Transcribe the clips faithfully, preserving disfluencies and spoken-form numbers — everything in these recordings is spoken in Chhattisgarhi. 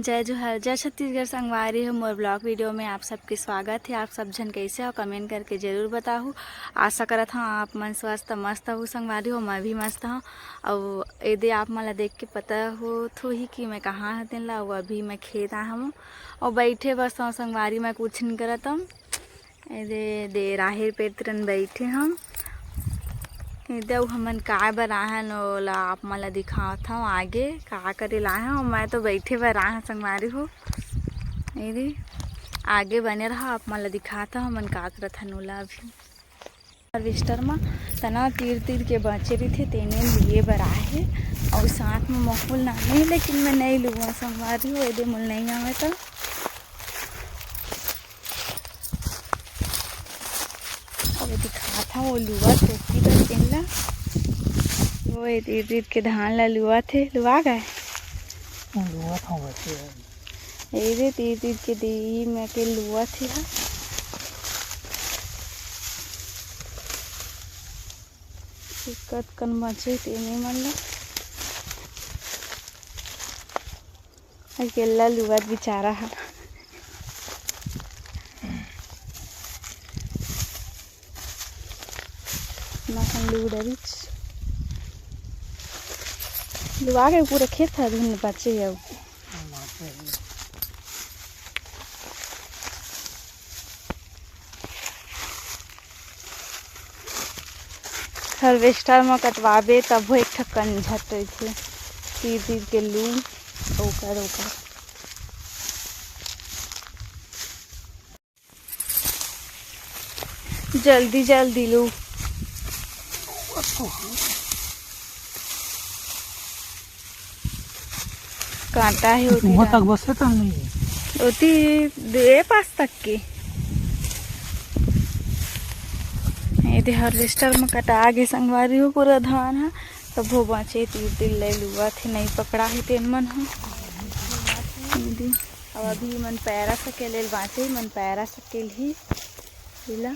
जय जोहार, जय छत्तीसगढ़ संगवारी हो। मोर vlog video में आप सबके स्वागत हे। आप सब झन कैसे हो, comment करके जरूर बताहू। आशा करत हूँ आप मन स्वस्थ मस्त हो संगवारी हो, मैं भी मस्त हूँ। अउ एदे आप मन ला देख के पता होत होही कि मैं कहाँ हूँ तेन ला। अउ अभी मैं खेत आए हूँ अउ बैठे बस हूँ संगवारी, मैं कुछ नहीं करत हूँ। एदे, दे राहेर पेड़ तिरन बैठे हन। एदे, अउ हमन काय बर आए हन, ओला आप मन ला दिखावत हव। आगे का करे ला आए हन, मैं तो बैठे बर आए हन संगवारी हो। एदे, आगे बने रहा, आप मन ला दिखात हव हमन का करत हन ओला अभी। Harvester म तना तीर तीर के बाँचे रहिथे, तेने लिए बर आए हे। अउ साथ म मोर कुल नामे हे, लेकिन मैं नइ लुवँव संगवारी हो, एदे मोर नइ आवे त। अउ दिखात हव, वो लुवत होती बर तेन ला। वो ए तीर तीर के धान ला लुवत हे, लुवा गे? लुवत हव बचे हे। एदे तीर तीर के देही में के लुवत हे हा। कतकन बाँचे तेने मन ला। अकेल्ला लुवत बिचारा हा। नहन लू डरिच। लुवा के पूरा खेत हा धुन बाँचे हे अउ। Harvester म कटवाबे तभो एक ठक कंझट रहिथे, तीर तीर के लू, ओकर, ओकर। जल्दी, जल्दी लू। कांटा हे ओती उहाँ तक डाल। बस हे त नहीं। ओती दे पास तक के। एदे harvester म कटा गे संगवारी हो पूरा धान ह। तभो बाँचे तीर तीर ले लुवत हे, नहीं पकड़ा हे तेन मन ह। एदे, अब अभी मन पैरा सकेल बाँचे, मन पैरा सकेल ही। एला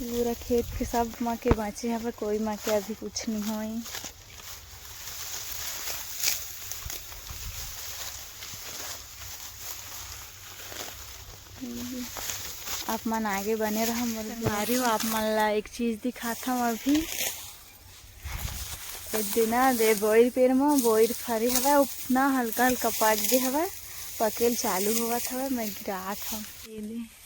पूरा खेत के सब म के बाँचे हवय, कोई म के अभी कुछ नहीं होय। आप मन आगे बने रहा मोर संगवारी हो, आप मन ला एक चीज दिखात हव अभी। ए दिन दे बोइर पेड़ म बोइर फरे हवय, उतना हल्का हल्का पक गे हवय, पकेल चालू होवत हवय, मैं गिरात हव। ये ले।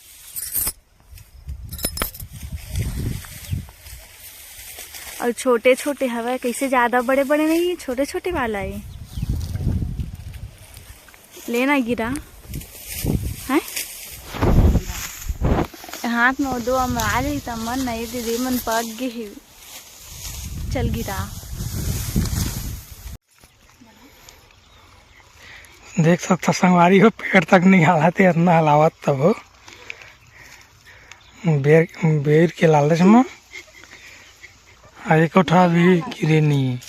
अउ छोटे छोटे हवय, कइसे ज्यादा बड़े बड़े नहीं, छोटे छोटे वाला हे। लेना गिरा है हाथ में दो अमरा जाही त मन नहीं दीदी मन पक गे हे। चल गिरा। देख सकथव संगवारी हो, पेड़ तक नहीं हालत हे, इतना हलावत तब हो। बेर, बेर के लालच म आ एको ठा भी गिरे नहीं।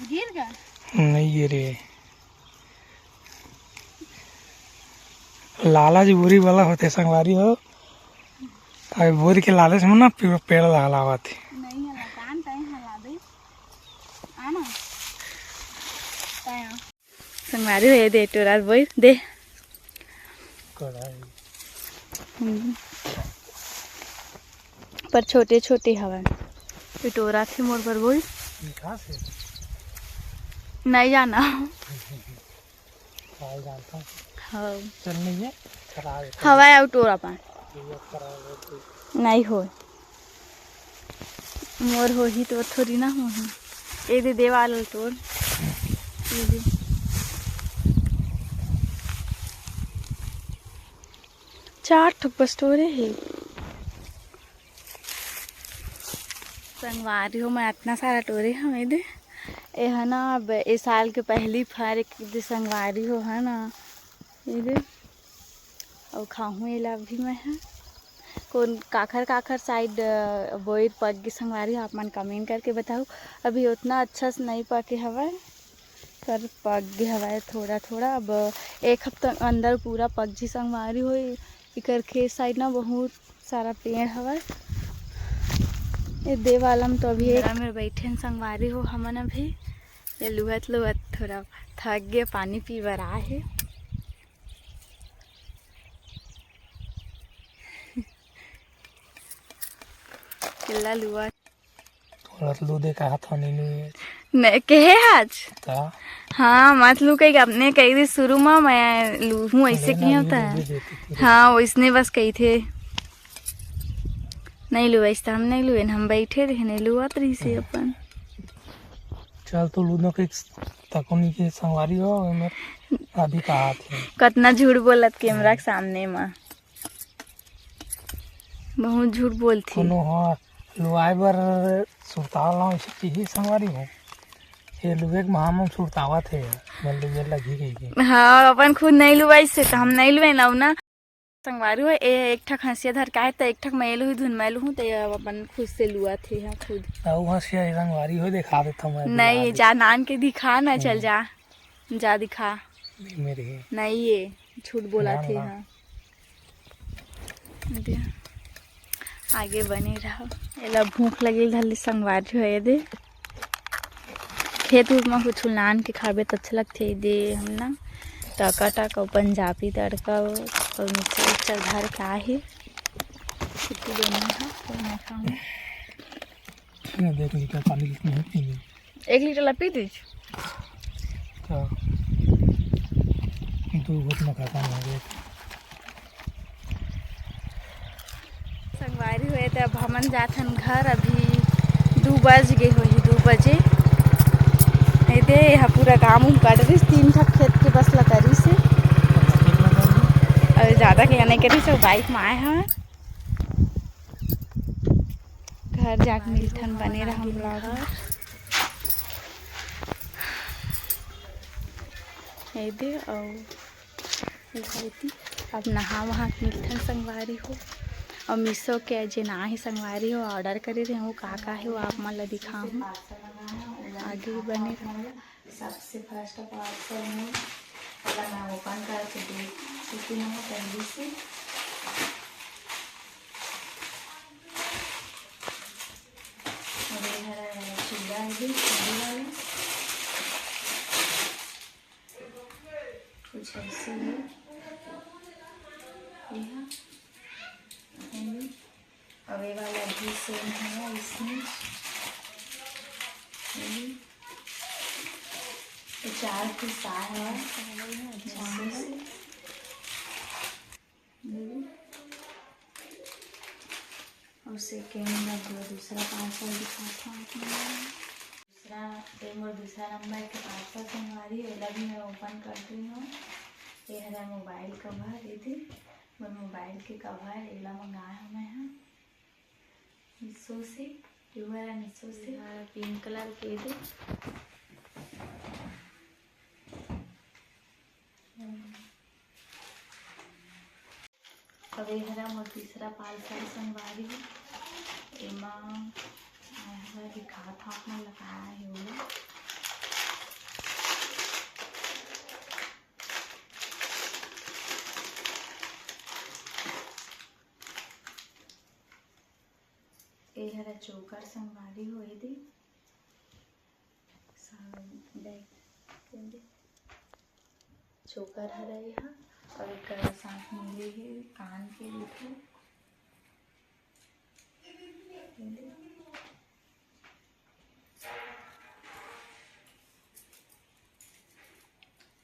गिर गा? नहीं गिरे। लालच बुरी वाला होथे संगवारी हो। अउ बोर के लालच में ना पे-, पेड़ ला हलावत हे। नहीं हला, कान तय हला दे। आना। तय आ। संगवारी हो, ये दे टोरा बोइर दे। कढ़ाई। हम्म। पर छोटे छोटे हवय। ये टोरा थे मोर बर बोइर। मीठा से। नहीं जाना। काल जानता हूँ। हाँ। चल नहीं है, खराब है। हवा है आउटडोर अपन। ये खराब है तो। नहीं हो। मोर होही तो थोड़ी ना होही। ये दे देवाल तोड़। ये दे। चार ठो बस टोरे हे। संगवारी हो, मैं अतना सारा टोरे हवे दे। ए ह ना, अब ए साल के पहली फर एक दे संगवारी हो, है ना, ये दे। अउ खाहूँ एला अभी मैं ह। कोन, काखर काखर साइड, अ, बोइर पक गे संगवारी हो, आप मन कमेंट करके बताहू। अभी उतना अच्छा से नहीं पके हवय। कर पक गे हवय थोड़ा थोड़ा। अब एक हफ्ता अंदर पूरा पक जी संगवारी हो। एकर खेत साइड ना बहुत सारा पेड़ हवय। ये देवालम तो अभी एक अंदरा में बैठे हैं संगवारी हो हमन अभी। ये लुहत लुहत थोड़ा थक गए, पानी पी बर आए हे। केला लुआ। तोला तो लू दे कहा था, नहीं लू। ने, केहे आज? का? हाँ, मत लू कही, अपने कही दी शुरू में, मैं लू हूँ, ऐसे अरे ना, किया नहीं था। लू दे देती थी। हाँ, वैसने बस कही थे। नहीं लू, ऐसे हम नहीं लुए, हम बैठे रहे, नहीं लुआत रही से हाँ। अपन। चल, तो लू दो के तको नहीं के संगवारी हो, मैं अभी कहा थे। कतना झूठ बोलत कैमरा के सामने में। बहुत झूठ बोलथे। कोनो ह लुआए बर सुरतावत हे, वइसे किही संगवारी हो। ये लुए के महामन सुरतावत हे, मैं लुए लगी कहिके। हाँ, अपन खुद नहीं लुआइस हे, त हम नहीं लुए ना, ना। संगवारी हो, ए एक ठक हंसिया धर के आए, त एक ठक मैं लुहूँ, धुन मैं लुहूँ, त ये अपन खुद से लुआथे, हाँ, खुद। अउ हंसिया हे संगवारी हो, दिखा देता हूँ मैं, नहीं, दिखा दे। जा नान के दिखा ना, चल हम्म। जा। जा दिखा। मेरे। नहीं ये, झूठ बोला ना, थे, ना। हाँ। दे। आगे बने रहो। एला भूख लगे धरली संगवारी हो, ये दे। खेत उत म कुछ नान के खाबे त अच्छा लगथे, ये दे हम ना। टका टका पंजाबी तड़का अउ मिक्सचर उक्सचर धर के आहे। छुट्टी देना है, तो मैं खाऊंगा। ये देख लीटर पानी कितनी है पीने। एक लीटर ला पी दीज। हाँ। दो घुटना खत्म हो गया। संगवारी हो, त अब हमन जाथन घर। अभी दू बज गए होही, दू बजे। ए दे, एहा पूरा काम उम कर रहिस, तीन ठक खेत के बस ला करिस हे। अउ ज्यादा के नहीं करिस, अउ बाइक में आए हन। घर जाके मिलथन, बने रहा vlog में। ए दे, अउ ए दे, अब नहा वहा के मिलथन संगवारी हो। अउ मीशो के जेन आहे संगवारी हो, order करे रहे, वो का का हे, वो आप मन ला दिखाहूँ। आगे भी बने रहा। सबसे first parcel में, अगर मैं open करके देख चुकी हूँ पहले से। और ये हरा चूड़ा है भी, चूड़ी वाला। कुछ ऐसे ही। ये है। और ये वाला भी same है इसमें। ये भी। तो चार piece आया है। अच्छा है। और second अब दूसरा parcel दिखाता हूँ आप मन ला। दूसरा, ये मोर दूसरा नंबर के parcel संगवारी, एला भी मैं open कर दी हूँ। ये हरा mobile cover, ये दे मोर mobile के cover, एला मंगाए हूँ मैं ह Meesho से, ये वाला Meesho से। ये वाला pink colour के दे। अब ये हरा मोर तीसरा parcel संगवारी हो। एमा मैं हरा दिखात हूँ, आप मन ला का हे ओला। ए हरा choker संगवारी हो, ए दे। सा-, देख, ए दे। Choker हरा ए हा, अउ एकर साथ मिले हे कान के दू ठो। ए दे।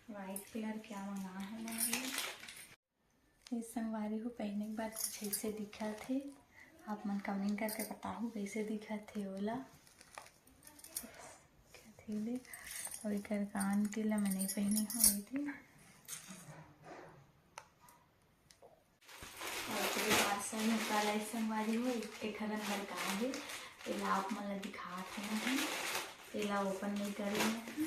White colour के मंगा हूँ मैं ये। ये संगवारी हो, पहने के बाद कुछ ऐसे दिखत हे। आप मन comment करके बताहू कैसे दिखत हे ओला। दिखत हे ले। अउ एकर कान के ला मैं नहीं पहने हूँ, ये दे। अउ ये parcel में काला संगवारी हो, एक, एक हरन बर का हे, एला आप मन ला दिखात हूँ मैं, एला open नहीं करे हूँ।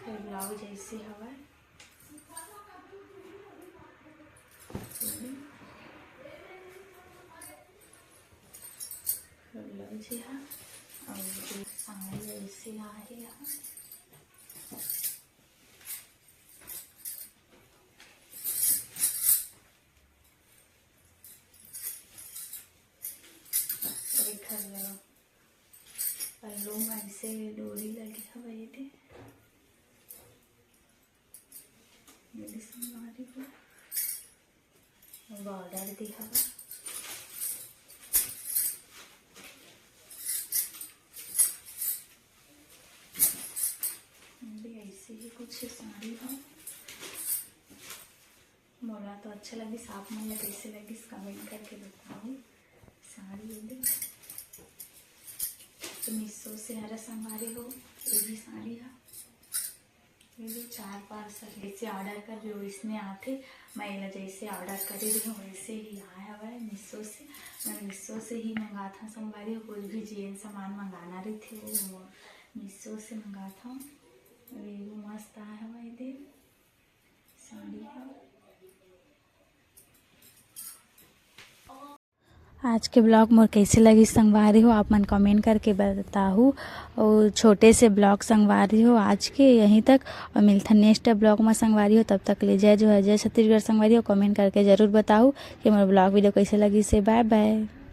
तो ब्लाउज ऐसे हवय। ब्लाउज हे, अउ साड़ी ऐसे आहे। एखर पल्लू म ऐसे डोरी लगे हवय, एदे मेरे संगवारी हो। बॉर्डर दे हवय। ये ऐसे ही कुछ साड़ी हो। मोला तो अच्छा लगिस, आप मन ला कैसे लगिस, कमेंट करके बताओ। साड़ी ये दे, तो मीशो से हरा संगवारी हो, ये भी साड़ी है। ये जो चार पार्सल जैसे ऑर्डर कर जो इसने आथे, मैं एला जैसे ऑर्डर करे रही हूँ वैसे ही आया हुआ है मीशो से। मैं मीशो से ही मंगाता हूँ संगवारी हो, कोई भी जेन सामान मंगाना रही थे वो मीशो से मंगाता हूँ। ये वो मस्त आया हुआ है, ये दे साड़ी का। आज के ब्लॉग मोर कैसे लगिस संगवारी हो, आप मन कमेंट करके बताहू। और छोटे से ब्लॉग संगवारी हो आज के यहीं तक, और मिलथन नेक्स्ट ब्लॉग में संगवारी हो। तब तक ले जय जोहार, जय छत्तीसगढ़ संगवारी हो। कमेंट करके जरूर बताहू कि मोर ब्लॉग वीडियो कैसे लगिस हे। बाय बाय।